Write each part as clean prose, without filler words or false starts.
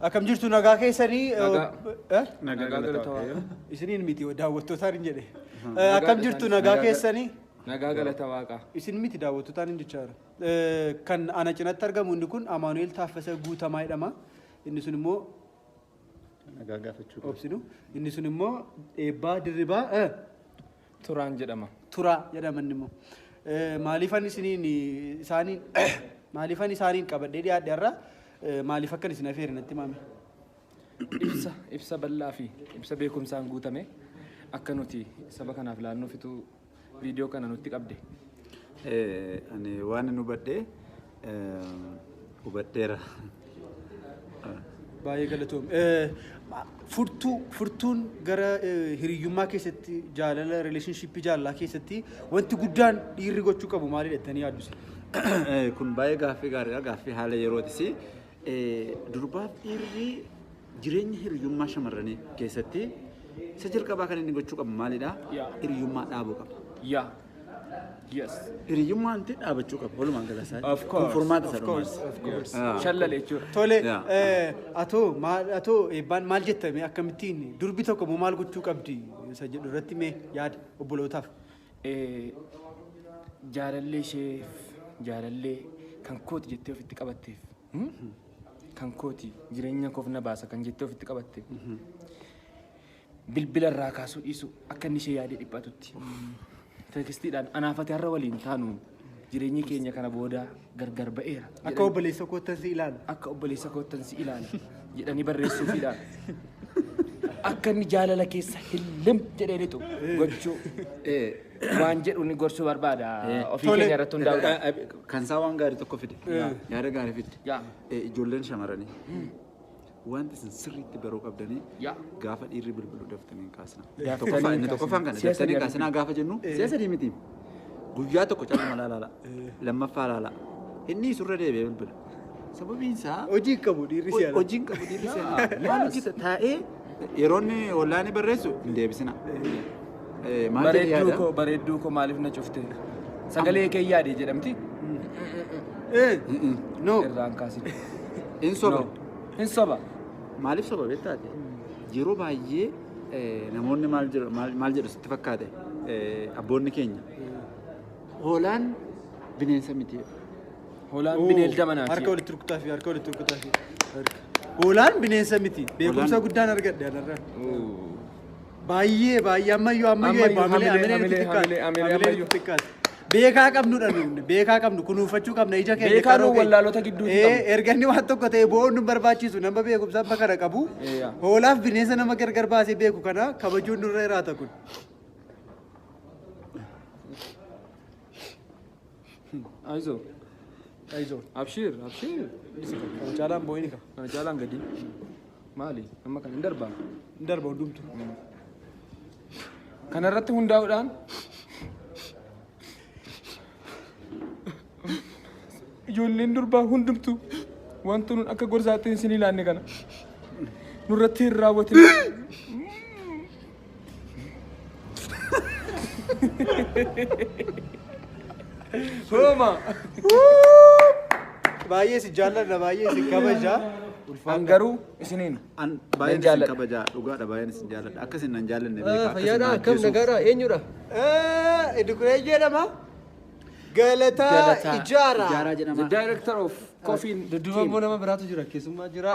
Akkam jirtu, nagaa keessanii? Nagaa. Eh? Nagaa galata Waaqayyoo. Isiniin miti, daawwattootaan hin jedhe. Akkam jirtu, nagaa keessanii? Nagaa galata Waaqaa. Isin miti, daawwattootaan hin jechaa jira. Kan ana cinatti argamu inni kun Amaanu'eel Taaffasa Guutamaa jedhama. Inni sun immoo Nagaa gaafachuu qaba. Obsinu. Inni sun immoo Eebbaa Dirribaa Turaan jedhama. Turaa jedhama inni immoo. Maaliifan isiniin isaaniin maaliifan isaaniin qabadhee dhiyaadhe har'a, maaliif akkan isin afeere natti himame? Ibsa bal'aa fi ibsa beekumsaan guutame akka nuti saba kanaaf laannuufitu viidiyoo kana nutti qabde. Ani waan inni hubadhe hubadheera. Baay'ee galatoom. Furtuun gara hiriyyummaa keessatti, jaalala, relationship jaalalaa keessatti wanti guddaan dhiirri gochuu qabu maalidha jettanii yaaddu? Kun baay'ee gaaffii gaariidha. Gaaffii haala yerootis. Durbaaf dhiirri jireenya hiriyyummaa shamarranii keessatti isa jalqabaa kan inni gochuu qabu maalidha? Hiriyyummaa dhaabuu qaba. Yaa. Yes. Hiriyyummaan itti dhaabachuu qaba. Walumaa gala isaa. Of course. Kun furmaata isa Of course, dhumaati. of course. Shallale jechuudha. Tole, atoo maal, atoo Eebbaan maal jettame, akkamittiin durbi tokko immoo maal gochuu qabdi isa jedhu irratti mee yaada obbolootaaf. Jaalallee isheef, jaalallee kan kooti jettee ofitti qabatteef, kan kooti, jireenya koof na baasa kan jettee ofitti qabatteef, bilbila irraa kaasuu dhiisu, akka inni ishee yaadee dhiphatutti. Textiidhaan anaafate har'a waliin taanu, jireenyi keenya kana booda gargar ba'eera. Akka obboleessa koottan si ilaala. Akka obboleessa koottan si ilaala jedhanii barreessuufiidhaan. Akka inni jaalala keessa hillim jedhee lixu gochuu waan jedhu ni gorsuu barbaada. Ofii Tole. keenya irratti hundaa'uudhaan. Kan isaa waan gaarii tokko fide. Yaada gaarii fide. Ijoolleen shamarranii wanti isin sirriitti baruu qabdanii gaafa dhiirri bilbilu daftanii hin kaasina. Daftanii Tokkoffaa hin inni tokkoffaan kana Si'a daftanii sadii hin kaasinaa gaafa jennu si'a sadii miti. Guyyaa tokko caaluma laala. Lammaffaa laala. Inni surra deebi'ee bilbila. Sababiin isaa Hojii qabu dhiirri si'ana. Hojiin qabu dhiirri si'ana. Maal hojjeta taa'ee yeroo inni ollaanii barreessu hin deebisina. Maal jedhee Bareedduu yaada? koo, bareedduu koo, maaliif na cufte? Sagalee kee yaade jedhamti. No. Irraan kaasin. Hin soba. No. Hin soba. Maaliif soba beektaate? Yeroo baay'ee namoonni maal jedhu, maal jedhu sitti fakkaate, abboonni keenya? Hoolaan bineensa miti. Hoolaan bineelda manaati. Harka walitti rukutaa fi harka walitti rukutaa fi. Hoolaan bineensa miti. Beekumsa guddaan argadhe anarraa. Baay'ee baay'ee ammayyuu ammayyuu Ammayyuu, eebba hamilee hamilee, hamilee nutti hamilee, xiqqaate. hamilee, hamilee, Hamilee ammayyuu. nutti xiqqaate. Beekaa qabnudha nuyi. Beekaa qabnu kunuunfachuu qabna ija keenya. Beekaa qaroo nu keenya. wallaalota gidduutti qabna. Erga inni waan tokko ta'e bo'oon nu barbaachisu, nama beekumsa amma kana qabu. Yaa. Hoolaaf bineensa nama gargar baasee beeku kana kabajuun nurra jiraata kun. Ayizoo. Ayizoo. Abshiir, abshiir. Kana caalaan boo'ini qaba. Kana caalaan gadi. Maali? Amma kana hin darbaa. Hin darba hundumtu. Kana irratti hundaa'uudhaan ijoolleen durbaa hundumtu wanti nun akka gorsaatti isin ilaanne kana nurratti hin raawwatin. Hooma! Baay'ee si jaalladha, baay'ee si kabaja. An garuu isiniin An baay'een nan isin jaalladha. kabaja, dhugaadha, baay'een isin jaalladha. Akka isin nan jaallanne beekaa. Akka isin Fayyaadha, na akkam ajjeesuuf. nagaadha, eenyudha? Inni kun eenyu jedhama? Galataa Galataa Ijaaraa. Ijaaraa jedhama. The director of Coffee Dudduuba immoo nama biraatu jira, keessummaa jira.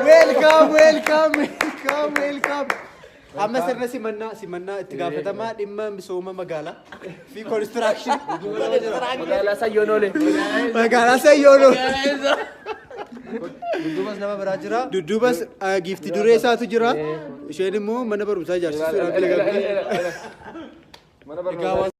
Welcome, welcome, welcome, welcome. Amma sirna simannaa itti gaafatamaa dhimma misooma magaalaa fi construction. Magaalaa Sayyoon oole. Magaalaa Sayyoonoo. Dudduubas nama biraa jira. Dudduubas giifti duree isaatu jira. Isheen immoo mana barumsaa ijaarsisuudhaaf bira galti. Mana barnootaa.